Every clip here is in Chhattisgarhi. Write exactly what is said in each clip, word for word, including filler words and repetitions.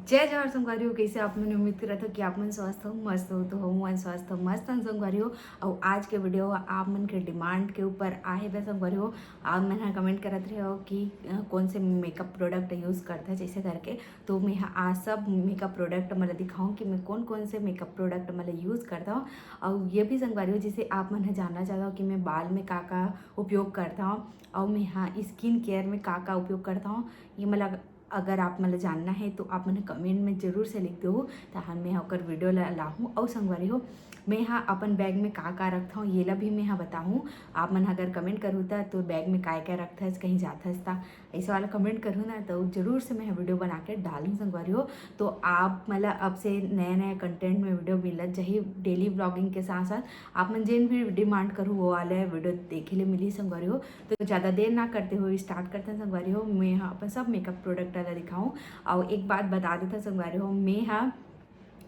जय जोहार संगवारी हो, कइसे आप मन? उम्मीद करत हो कि आप मन स्वस्थ हो, मस्त हो। तो हमन स्वस्थ हो, मस्त हन संगवारी हो। अउ आज के वीडियो आप मन के डिमांड के ऊपर आहे बे संगवारी हो। आप मन ह कमेंट करत रहे हो कि अ, कौन से मेकअप प्रोडक्ट यूज़ करत है जैसे करके। तो मैं ह आज सब मेकअप प्रोडक्ट मन ल दिखाऊँ कि मैं कौन कौन से मेकअप प्रोडक्ट मन ल यूज़ करत हूँ। अउ ये भी संगवारी हो, जैसे आप मन ह जानना चाहत हो कि मैं बाल में का का उपयोग करत हूँ अउ मैं ह स्किन केयर में का का उपयोग करत हूँ, ये मोला अगर आप मन ल जानना है तो आप मन कमेंट में जरूर से लिख दो, तहान मैं ओकर वीडियो ला लाहूँ। अउ संगवारी हो, मैं ह अपन बैग में का का रखत हूँ, ये ला भी मैं ह बताहूँ। आप मन अगर कमेंट करहू त तो बैग में काय काय रखथस, कहीं जाथस त ऐसे वाला कमेंट करहू ना, तो जरूर से मैं ह वीडियो बना के डालूँ संगवारी हो। तो आप मन ल अब से नया नया कंटेंट में वीडियो मिलत जाही डेली व्लॉगिंग के साथ साथ। आप मन जेन भी डिमांड करहू वो वाले वीडियो देखे ले मिली संगवारी हो। तो ज़्यादा देर ना करते हुए स्टार्ट करते हैं संगवारी हो। मैं ह अपन सब मेकअप प्रोडक्ट ला दिखाऊँ। अउ एक बात बता देता संगवारी हो, मैं ह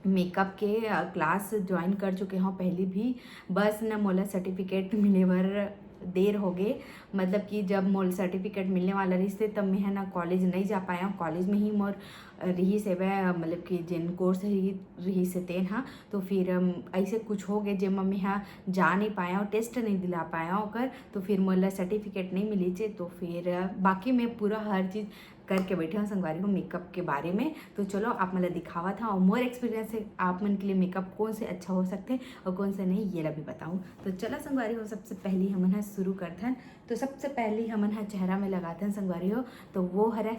मेकअप के अ, क्लास ज्वाइन कर चुके हूँ पहली भी, बस न मोला सर्टिफिकेट मिले बर देर हो गए। मतलब कि जब मोला सर्टिफिकेट मिलने वाला रहिस हे, तब मैं ह ना कॉलेज नहीं जा पाया हूँ। कॉलेज में ही मोर अ, रहिस हे वह, मतलब कि जेन कोर्स ही रहिस हे तेन हा। तो फिर अम, ऐसे कुछ हो गए जेमा मैं ह जा नहीं पाया हूँ, टेस्ट नहीं दिला पाया हूँ ओकर, तो फिर मोला सर्टिफिकेट नहीं मिलिस हे। तो फिर अ, बाकी मैं पूरा हर चीज़ करके बैठे हूँ संगवारी हो मेकअप के बारे में। तो चलो आप मन ल दिखावत हूँ अउ मोर एक्सपीरियंस से आप मन के लिए मेकअप कौन से अच्छा हो सकते हैं और कौन से नहीं, ये ला भी बताऊँ। तो चलो संगवारी हो, सबसे पहली हमन ह शुरू करथन। तो सबसे पहली हमन ह चेहरा में लगाथन संगवारी हो, तो वो हरे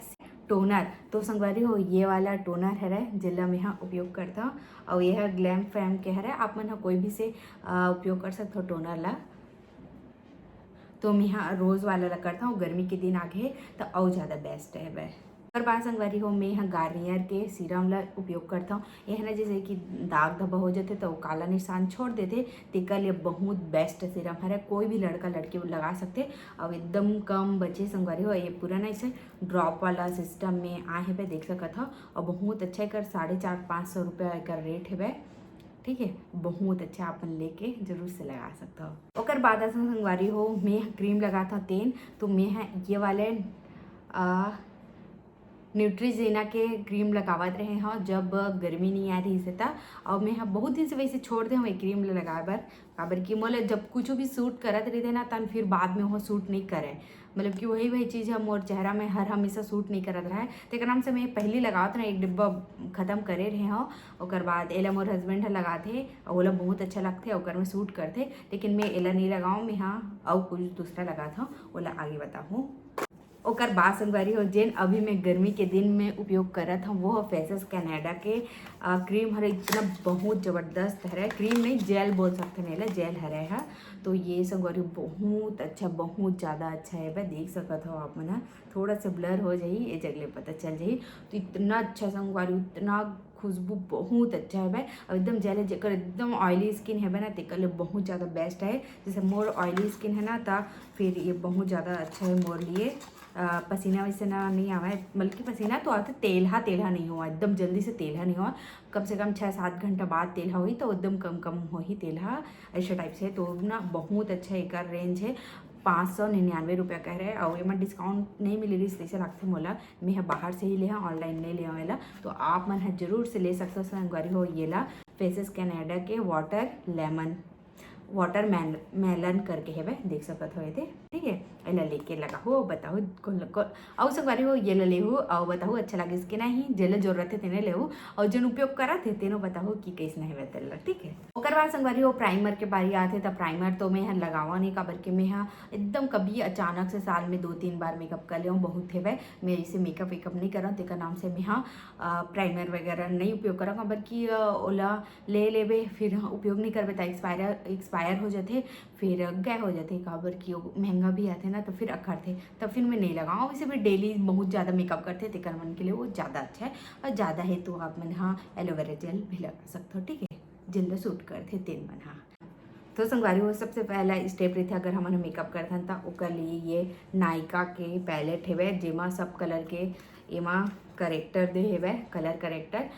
टोनर। तो संगवारी हो, ये वाला टोनर हरे जेला मैं ह उपयोग करता हूँ। अउ ये ह ग्लैम फैम के हरे, आप मन ह कोई भी से अ, उपयोग कर सकते हो टोनर ला। तो मैं ह रोज वाला ला करता हूँ, गर्मी के दिन आगे तो अउ ज़्यादा बेस्ट है वह। ओकर बाद संगवारी हो, मैं ह गार्नियर के सीरम ला उपयोग करता हूँ। ये है ना, जैसे कि दाग धब्बा हो जाते तो काला निशान छोड़ देते, तेकर लिए बहुत बेस्ट सीरम हरे। कोई भी लड़का लड़की लगा सकते। अब एकदम कम बचे संगवारी हो, ये पूरा ना ऐसे ड्रॉप वाला सिस्टम में आए हेबे, देख सकत हो। और बहुत अच्छा, एकर साढ़े चार पाँच सौ रुपया एकर रेट हेबे। ठीक है, बहुत अच्छा, अपन लेके जरूर से लगा सकते हो। ओकर बाद असन संगवारी हो, मैं ह क्रीम लगाता तेन, तो मैं ह ये वाले आ, न्यूट्रीजेना के क्रीम लगावत रहे हव, जब गर्मी नहीं आ रही से त। और मैं ह बहुत दिन से वैसे छोड़ दे हूँ ये क्रीम ल लगाए बर, काबर कि मोला जब कुछ भी सूट करत रहिथे ना, तन फिर बाद में वो सूट नहीं करे। मतलब कि वही वही चीज़ ह मोर चेहरा में हर हमेशा सूट नहीं करत रहे, तेकर नाम से मैं पहली लगावत ना एक डिब्बा खत्म करे रहे हव। ओकर बाद एला मोर हस्बैंड ह लगाथे, अउ ओला बहुत अच्छा लगथे, ओकर में सूट करथे। लेकिन मैं एला नहीं लगाऊँ, मैं ह अउ कुछ दूसरा लगात हव, ओला आगे बताहूँ। ओकर बाद संगवारी हो, जेन अभी मैं गर्मी के दिन में उपयोग करत हूँ, वो ह फेसेस कनाडा के अ, क्रीम हरे। इतना बहुत जबरदस्त हरे, क्रीम नहीं, जेल बोल सकते हैं, जेल हरे है। तो ये संगवारी बहुत अच्छा, बहुत ज़्यादा अच्छा है, देख सकत हो आप मन ह। थोड़ा सा ब्लर हो जाही, ये जगले पता चल जाही। तो इतना अच्छा संगवारी, इतना खुशबू बहुत अच्छा है। अब एकदम जेल है, जेकर एकदम ऑयली स्किन है ना, तेकर लिए बहुत ज़्यादा बेस्ट है। जैसे मोर ऑयली स्किन है ना, तो फिर ये बहुत ज़्यादा अच्छा है मोर लिए। अ, पसीना वसीना नहीं आवे, बल्कि पसीना तो आते, तेलहा तेलहा नहीं हुआ, एकदम जल्दी से तेलहा नहीं हुआ। कम से कम छः सात घंटा बाद तेलहा होही, तो एकदम कम कम होही तेलहा, ऐसे टाइप से। तो ना बहुत अच्छा एकर रेंज है, पाँच सौ निन्यानवे रुपया कह रहे। और एमा डिस्काउंट नहीं मिले रहिस, तैसे लगथे मोला। मैं ह बाहर से ही ले हव, ऑनलाइन नहीं ले हव एला। तो आप मन ह जरूर से ले सकते हो संगवारी हो, ये ला फेसेस कनाडा के वाटर लेमन, वाटर मेलन करके हेबे, देख सकत हो एदे। ठीक है, एला लेके लगाहू, बताहू कौन, कौन, अउ संगवारी हो, ये ला लेहू अउ बताहू अच्छा लागिस कि नहीं। जेला जरूरत है तेने लेहू, अउ जेन उपयोग करत है तेनो बताहू कि कैसना हेबे तेला। ठीक है, ओकर बाद संगवारी हो, प्राइमर के बारी आथे, त प्राइमर तो मैं ह लगावा नहीं, काबर के मैं ह एकदम कभी अचानक से साल में दो तीन बार मेकअप कर लेहूँ, बहुत हेबे। मैं ऐसे मेकअप वेकअप नहीं करव, तेकर नाम से मैं ह अ, प्राइमर वगैरह नहीं उपयोग करव, काबर कि अ, ओला ले लेबे, फिर उपयोग नहीं करबे, त एक्सपायर, एक्सपायर हो जाथे, फिर गए हो जाथे, काबर कि वो महंगा भी आथे ना, तो फिर अखरथे, तब फिर मैं नहीं लगाऊँ। वैसे भी डेली बहुत ज़्यादा मेकअप करथे, तेकर मन के लिए वो ज़्यादा अच्छा है। और ज़्यादा है तो आप मन ह एलोवेरा जेल भी लगा सकते हो, ठीक है, जेन ला सूट करथे तेन मन ह। तो संगवारी हो, सबसे पहला स्टेप रहिथे, अगर हमन मेकअप करथन, त ओकर लिए ये नायका के पैलेट हेवय, जेमा सब कलर के एमा करेक्टर दे हेवय, कलर करेक्टर,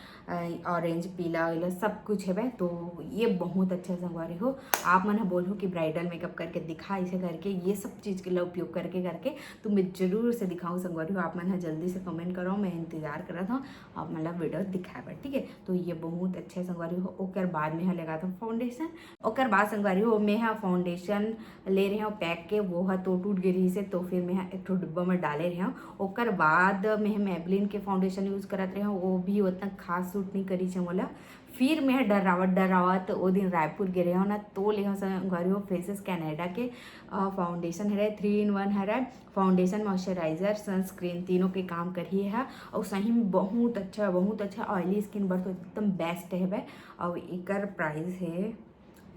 ऑरेंज, पीला, येलो सब कुछ हेवय। तो ये बहुत अच्छा संगवारी हो। आप मन ह बोलहू कि ब्राइडल मेकअप करके दिखा, इसे करके ये सब चीज़ के ला उपयोग करके करके तो मैं जरूर से दिखाऊँ संगवारी हो। आप मन ह जल्दी से कमेंट करो, मैं इंतजार करत हूँ आप मन ला वीडियो दिखाए बर, ठीक है। तो ये बहुत अच्छा संगवारी हो। ओकर बाद में ह लगात हूँ फाउंडेशन। ओकर बाद संगवारी हो, मैं ह फाउंडेशन ले रहे हूँ पैक के, वो ह तो टूट गे रहिस हे, तो फिर मैं ह एक ठो डिब्बा में डाले रहे हूँ। ओकर बाद मैं ह Maybelline के फाउंडेशन यूज़ करत रहे हूँ, वो भी उतना खास सूट नहीं करिस हे मोला। फिर मैं ह डरावत डरावत ओ दिन रायपुर गे रहे हूँ ना, तो ले हूँ संगवारी हो Faces Canada के फाउंडेशन हरे, थ्री इन वन हरे, फाउंडेशन, मॉइस्चराइजर, सनस्क्रीन, तीनों के काम करही है। और सही में बहुत अच्छा, बहुत अच्छा ऑयली स्किन बर तो एकदम बेस्ट है। और एकर प्राइस है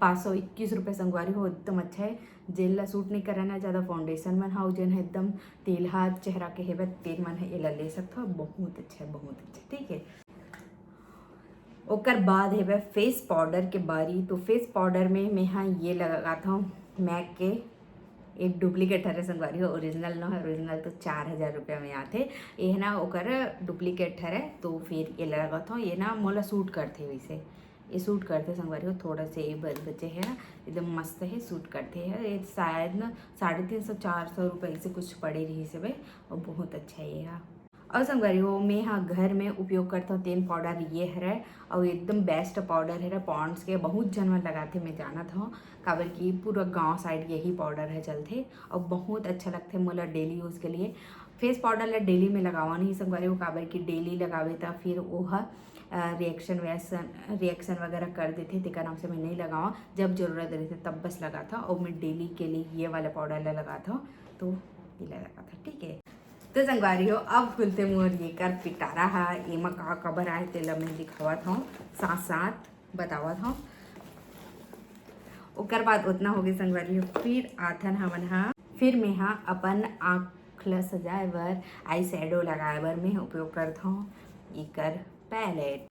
पाँच सौ इक्कीस रुपये संगवारी हो, एकदम अच्छा है। जेन ला सूट नहीं करे ना ज़्यादा फाउंडेशन मन हा, अउ जेन ह एकदम तेलहा चेहरा के हेबे, तेन मन ह एला ले सकथो, बहुत अच्छा है, बहुत अच्छा, ठीक है। ओकर बाद हेबे फेस पाउडर के बारी। तो फेस पाउडर में मैं हा ये लगात हूँ मैक के एक डुप्लीकेट हरे संगवारी हो, ओरिजिनल न है, ओरिजिनल तो चार हज़ार रुपया में आथे। ये ना ओकर डुप्लीकेट हरे, तो फिर ये लगात हूँ, ये ना मोला सूट करथे वैसे। ये सूट करथे संगवारी हो, थोड़ा से ये ब-, बचे है ना, एकदम मस्त है, सूट करथे है। ये शायद ना साढ़े तीन सौ, चार सौ रुपये से कुछ पड़े रहिस हेबे, और बहुत अच्छा है ये हा। और संगवारी हो, मैं हा घर में उपयोग करथव तेन पाउडर ये हरे, और एकदम बेस्ट पाउडर हरे Pond's के। बहुत झन मन लगाथे, मैं जानत हव, काबर कि पूरा गांव साइड यही पाउडर है चलथे, और बहुत अच्छा लगथे मोला डेली यूज़ के लिए। फेस पाउडर ला डेली में लगावा नहीं संगवारी हो, काबर कि डेली लगावे त फिर वो हा रिएक्शन वैक्शन रिएक्शन वगैरह कर देथे, तेकर नाम से मैं नहीं लगावा। जब जरूरत रहथे तब बस लगाथव, और मैं डेली के लिए ये वाला पाउडर ला लगाथव, तो ये ला लगाथव, ठीक है। तो संगवारी हो, अब खुलथे मोर ये कर पिटारा हा, एमा का कबर आए तेला मैं दिखावत हूँ, साथ साथ बतावत हूँ। ओकर बाद उतना हो गए संगवारी हो, फिर आथन हमन हा, फिर मैं हा अपन आँख ला सजाए बर, आई शैडो लगाए बर मैं उपयोग करत हूँ एकर पैलेट।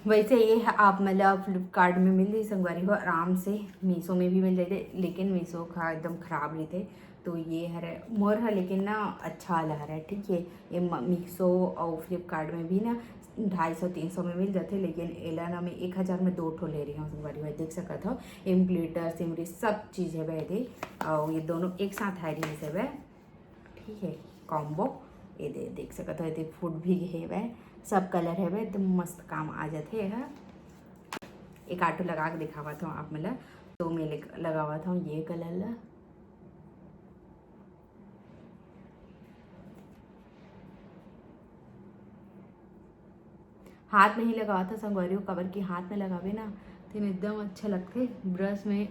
वैसे ये ह आप मन ला फ्लिपकार्ट में मिल जाही संगवारी हो, आराम से। मीशो में भी मिल जाथे, लेकिन मीशो का एकदम खराब रहिथे। तो ये हरे मोर ह, लेकिन ना अच्छा वाला हरे, ठीक है। ये म-, मीशो और फ्लिपकार्ट में भी ना ढाई सौ तीन सौ में मिल जाथे, लेकिन एला ना मैं एक हज़ार में दो ठो ले रही हूँ संगवारी हो, देख सकत हो। एम ग्लिटर, सिमरी सब चीज़ है बहदे, और ये दोनों एक साथ आ रही है सब है। ठीक है, कॉम्बो ये दे, देख सकत हो, ये फूट भी हेवय, सब कलर हेवय, एकदम मस्त काम आ जाथे। ये एक आटो लगा के दिखावत हूँ आप मन ला। तो मैं ले-, लगावत हूँ ये कलर ला। हाथ में ही लगावत हूँ संगवारी हो, काबर कि हाथ में लगावे ना, तेन एकदम अच्छा लगथे। ब्रश में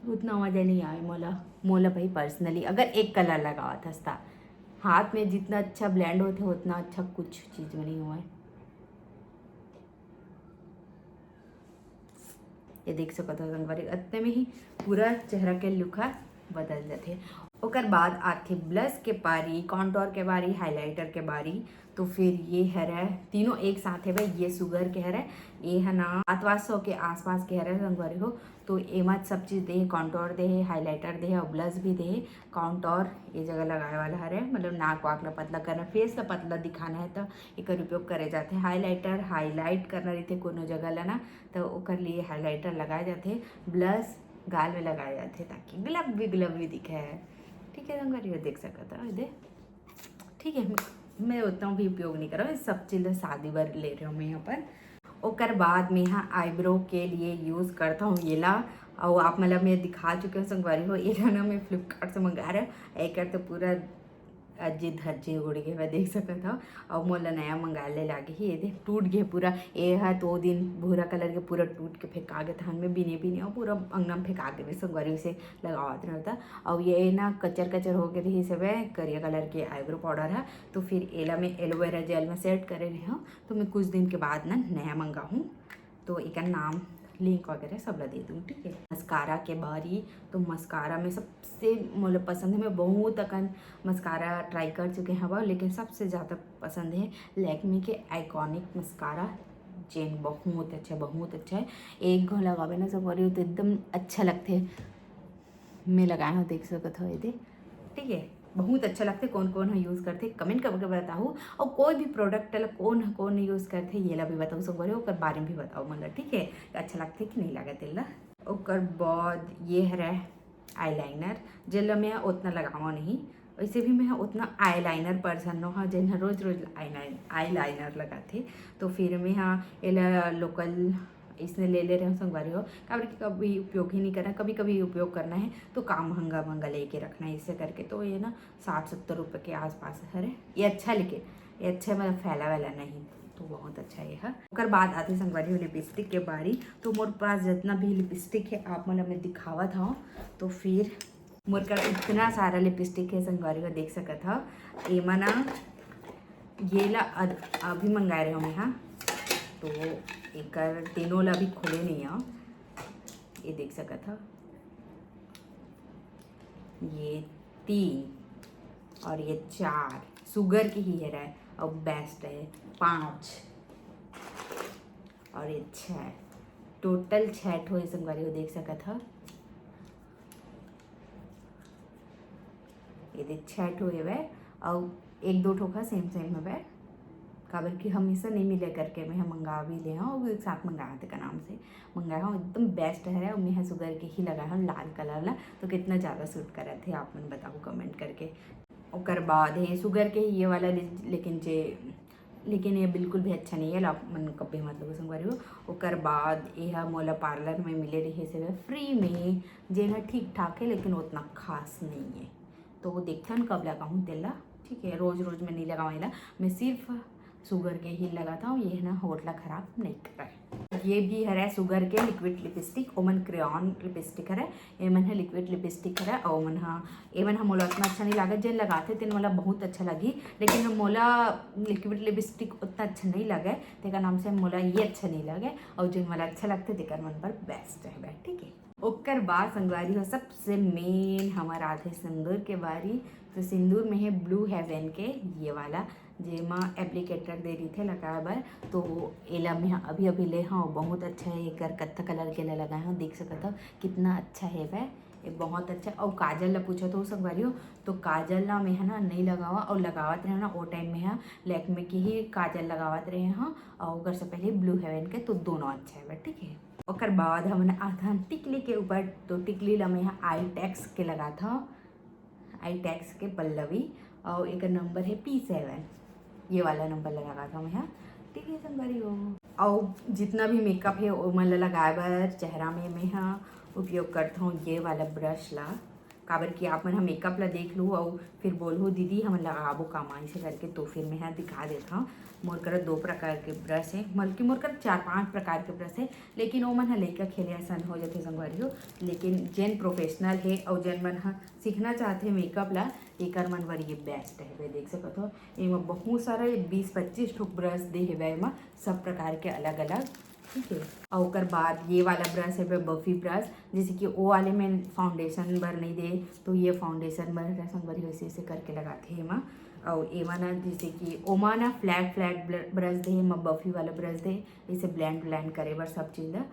उतना मजा नहीं आवे मोला, मोला भाई पर्सनली। अगर एक कलर लगावत हस त हाथ में जितना अच्छा ब्लेंड होथे, उतना अच्छा कुछ चीज़ में नहीं होवे। ये देख सकत हो संगवारी, अतने में ही पूरा चेहरा के लुक ह बदल जाथे। ओकर बाद आथे ब्लश के बारी, कॉन्टोर के बारी, हाइलाइटर के बारी। तो फिर ये हरे, तीनों एक साथ हेवय। ये शुगर के हरे, ये ह ना सात आठ सौ के आसपास के हरे संगवारी हो। तो एमा सब चीज़ दे हे, कॉन्टोर दे हे, हाइलाइटर दे हे और ब्लश भी दे हे। कॉन्टोर ये जगह लगाए वाला हरे, मतलब नाक वाक ला पतला करना, फेस ला पतला दिखाना है तो एकर उपयोग करे जाथे। हाइलाइटर हाईलाइट करना रहिथे कोनो जगह ला ना, तो ओकर लिए हाइलाइटर लगाए जाथे। ब्लश गाल में लगाए जाथे ताकि ग्लबी ग्लबी दिखे। ठीक है संगवारी हो, देख सकत हो ये दे। ठीक है, मैं उतना भी उपयोग नहीं करव, ये सब चीज़ ला शादी बर ले रहे हो मैं अपन। ओकर बाद मैं हा आईब्रो के लिए यूज़ करता हूँ ये ला, और आप मतलब मैं दिखा चुके हूँ संगवारी हो, ये ला ना मैं फ्लिपकार्ट से मंगा रहे हूँ। एकर तो पूरा अज्जे धज्जे उड़ गए, मैं देख सकत हूँ। और मोला नया मंगाए ले लागे ही, ये देख टूट गए पूरा। ये हा तो दिन भूरा कलर के पूरा टूट के फेंका गे धान में बिने बिने, और पूरा अंगना में फेंका गे संगवारी, उसे लगावत रहता। और ये ना कचर कचर हो गए रही सब करिया कलर के आईब्रो पाउडर है। तो फिर एला मैं एलोवेरा जेल में सेट करे रही हूँ, तो मैं कुछ दिन के बाद ना नया मंगाहूँ। तो एकर नाम लिंक वगैरह सब ला दे दूँ, ठीक है। मस्कारा के बारी, तो मस्कारा में सबसे मोला पसंद है, मैं बहुत अकन मस्कारा ट्राई कर चुके हवं, लेकिन सबसे ज़्यादा पसंद है लैक्मे के आइकॉनिक मस्कारा, जेन बहुत अच्छा, बहुत अच्छा है। एक घो लगावे ना संगवारी हो तो एकदम अच्छा लगथे। मैं लगाए हूँ, देख सकत हो ये दे, ठीक है। बहुत अच्छा लगथे। कौन कौन ह यूज़ करथे, कमेंट करके बताहू। और कोई भी प्रोडक्ट ला कौन ह कौन यूज़ करथे, ये ला भी बताहू संगवारी हो, ओकर बारे में भी बताहू मन ला, ठीक है? अच्छा लगथे कि नहीं लगथे ला। ओकर बाद ये हरे आईलाइनर, जेला मैं ओतना लगावा नहीं। वैसे भी मैं ओतना आईलाइनर पर्सन नो हा, जेन ह रोज रोज आईलाइनर लगाथे। तो फिर मैं हा एला लोकल इसने ले ले रहे हो संगवारी हो, काबर कि कभी उपयोग ही नहीं करना, कभी कभी उपयोग करना है तो काम महंगा महंगा लेके रखना है, इससे करके। तो ये ना साठ सत्तर रुपये के आसपास हरे। ये अच्छा, लेकिन ये अच्छा, मतलब फैला वाला नहीं, तो बहुत अच्छा ये है। ओकर बाद आते संगवारी हो लिपस्टिक के बारी। तो मोर पास जितना भी लिपस्टिक है आप मन ला मैं दिखावत हूँ। तो फिर मोर कर इतना सारा लिपस्टिक है संगवारी हो, देख सकत हव। एमा ना ये ला अद-, अभी मंगाए रहे हो मैं हा, तो एकर तीनों ला अभी खोले नहीं हो। ये देख सकत हव, ये तीन और ये चार सुगर के ही हरे और बेस्ट है, पाँच और ये छः, टोटल छः ठो है संगवारी हो, देख सकत हव। ये दे छः ठो हेवय, अउ एक दो ठो का सेम सेम हेवय, काबर कि हमेशा नहीं मिले करके मैं ह मंगा भी ले हूँ, अउ एक साथ मंगाया तेकर नाम से मंगाया हूँ। एकदम बेस्ट हरे, अउ मैं ह सुगर के ही लगाया हूँ लाल कलर ला, तो कितना ज़्यादा सूट करत हे आप मन बताओ कमेंट करके। ओकर बाद हे सुगर के ही ये वाला, ले-, लेकिन जे लेकिन ये बिल्कुल भी अच्छा नहीं है, ला मन कभी मत लगो संगवारी हो। ओकर बाद ये मोला पार्लर में मिले रही से फ्री में, जेन ह ठीक ठाक है लेकिन उतना खास नहीं है। तो वो देखथन कब लगाऊँ तेला, ठीक है। रोज रोज मैं नहीं लगाऊँ एला, मैं सिर्फ सुगर के ही लगाता हूँ। ये ना होठ ला खराब नहीं करता है। ये भी हरे सुगर के लिक्विड लिपस्टिक, ओमन क्रेयॉन लिपस्टिक हरे, एमन ह लिक्विड लिपस्टिक हरे, अउ ओमन ह, एमन ह मोला उतना अच्छा नहीं लगे। जेन लगाथे तेन मोला बहुत अच्छा लगी, लेकिन मोला लिक्विड लिपस्टिक उतना अच्छा नहीं लगे, तेकर नाम से मोला ये अच्छा नहीं लगे। अउ जेन मोला अच्छा लगथे तेकर मन पर बेस्ट है, ठीक है। ओकर बाद संगवारी हो सबसे मेन हमर आथे सिंदूर के बारी। तो सिंदूर में है ब्लू हेवन के ये वाला, जेमा एप्लीकेटर दे रहिथे लगाए बर। तो एला मैं अभी अभी ले हव, बहुत अच्छा है। एकर कत्था कलर के ला लगाए हव, देख सकत हव कितना अच्छा हेवय, ये बहुत अच्छा। अउ काजल ला पूछत हो संगवारी हो, तो काजल ला मैं ह ना नहीं लगावा, अउ लगावत रहे ना वो टाइम में ह लैक्मे के ही काजल लगावत रहे हव, अउ ओकर से पहले ब्लू हेवन के, तो दोनों अच्छा हेवय, ठीक है। ओकर बाद हमन आथन टिकली के ऊपर, तो टिकली ला मैं ह आईटेक्स के लगात हव, आईटेक्स के पल्लवी, अउ एकर नंबर है पी सेवन। ये वाला नंबर लगात हव मैं ह, ठीक है संगवारी हो। अउ जितना भी मेकअप है ओमन ला लगाए बर चेहरा में मैं ह उपयोग करत हव ये वाला ब्रश ला, काबर कि आप मन ह मेकअप ला देख लू अउ फिर बोलहू दीदी हमन लगाबो का माइसे करके, तो फिर मैं ह दिखा देत हव। मोर करा दो प्रकार के ब्रश है, बल्कि मोर करा चार पांच प्रकार के ब्रश है, लेकिन ओमन ह लइका खेले असन हो जाथे संगवारी हो। लेकिन जेन प्रोफेशनल हे अउ जेन मन ह सीखना चाहथे मेकअप ला, एकर मन बर ये बेस्ट हेवय। देख सकत हो एमा बहुत सारा, बीस पच्चीस ठो ब्रश दे हेवय एमा, सब प्रकार के अलग अलग, ठीक है। अउ ओकर बाद ये वाला ब्रश हेवय बफी ब्रश, जैसे कि ओ वाले में फाउंडेशन बर नहीं दे, तो ये फाउंडेशन बर हरे संगवारी हो, ऐसे ऐसे करके लगाथे एमा। अउ एमा ना जैसे कि ओमा ना फ्लैट फ्लैट ब्र-, ब्रश दे, एमा बफी वाला ब्रश दे, इसे ब्लेंड ब्लेंड करे बर सब चीज ला।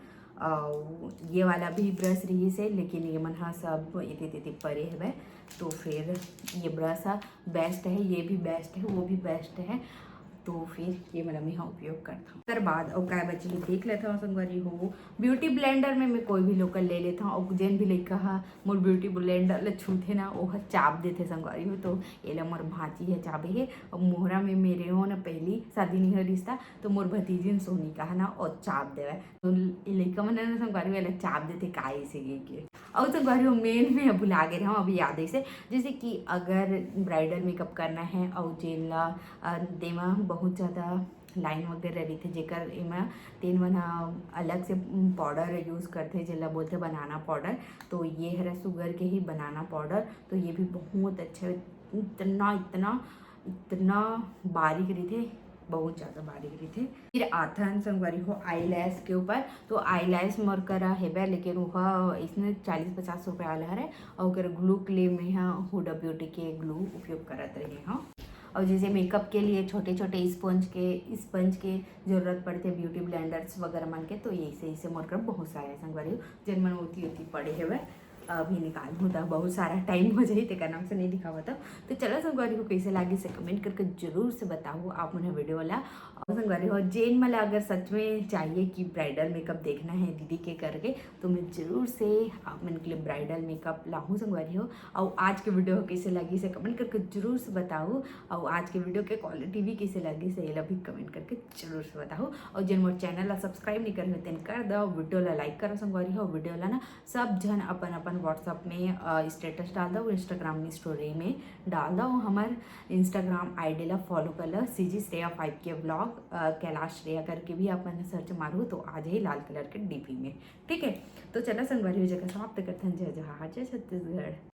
अउ ये वाला भी ब्रश रहिस हे, लेकिन ये मन ह सब एती तेती परे हवय, तो फिर ये ब्रश ह बेस्ट है, ये भी बेस्ट है, वो भी बेस्ट है, तो फिर ये वाला मैं ह उपयोग करता हूँ। ओकर बाद अउ काय बचे हे देख लेता हूँ संगवारी हो। ब्यूटी ब्लेंडर में मैं कोई भी लोकल ले लेता हूँ, अउ जेन भी लइका ह मोर ब्यूटी ब्लेंडर ल छूथे ना, ओह चाप देथे संगवारी हो। तो एला मोर भांची ह चाबे हे, अउ मोहरा में मेरे हो ना पहली शादी नहीं हो रिश्ता, तो मोर भतीजिन सोनी का है ना, और चाप देवे। तो लइका मन ना संगवारी हो एला चाप देथे, का ऐसे के, के। अउ संगवारी हो मेन में भुला गे रहूँ, अभी याद ऐसे, जैसे कि अगर ब्राइडल मेकअप करना है और जेन ला, अ, देमा बहुत ज़्यादा लाइन वगैरह रहिथे, जेकर एमा तेन मन ह अलग से पाउडर यूज़ करथे, जेला बोलथे बनाना पाउडर। तो ये हरा सुगर के ही बनाना पाउडर, तो ये भी बहुत अच्छा, इतना, इतना, इतना बारीक रहिथे, बहुत ज़्यादा बारीक रहिथे। फिर आथन संगवारी हो आईलैश के ऊपर, तो आईलैश मोर करा हेबे, लेकिन वह इसने चालीस पचास रुपये वाला हरे, और ओकर ग्लू के लिए मैं ह हुडा ब्यूटी के ग्लू उपयोग करत रहे हूँ। और जैसे मेकअप के लिए छोटे छोटे स्पंज के, स्पंज के जरूरत पड़थे ब्यूटी ब्लेंडर्स वगैरह मन के, तो ये से, इसे मोर कर बहुत सारे संगवारी हो, जेन मन ओती ओती पड़े हेवय। अभी निकालहूँ त बहुत सारा टाइम हो जाही, तेकर नाम से नहीं दिखावत हूँ। तो चलो संगवारी हो, कैसे लागिस हे कमेंट करके जरूर से बताहू आप मन ह वीडियो ला। और संगवारी हो, जेन मन ला अगर सच में चाहिए कि ब्राइडल मेकअप देखना है दीदी के करके, तो मैं जरूर से आप मन के लिए ब्राइडल मेकअप लाहूँ संगवारी हो। और आज के वीडियो कैसे लागिस हे कमेंट करके जरूर से बताहू। और आज के वीडियो के क्वालिटी भी कैसे लागिस हे, एला भी कमेंट करके जरूर से बताहू। और जेन मोर चैनल ला सब्सक्राइब नहीं करे हो तेन कर दो, वीडियो ला लाइक करो संगवारी हो। वीडियो ला ना सब झन अपन अपन WhatsApp में स्टेटस डाल दो, इंस्टाग्राम में स्टोरी में डाल दो। हमर इंस्टाग्राम आईडी ला फॉलो कर लो, CG Shreya five K vlog, Kailash Shreya करके भी अपन सर्च मारू तो आ जाही लाल कलर के डीपी में। ठीक है, तो चला संगवारी हो, जेकर समाप्त करथन। जय जोहार, जय छत्तीसगढ़।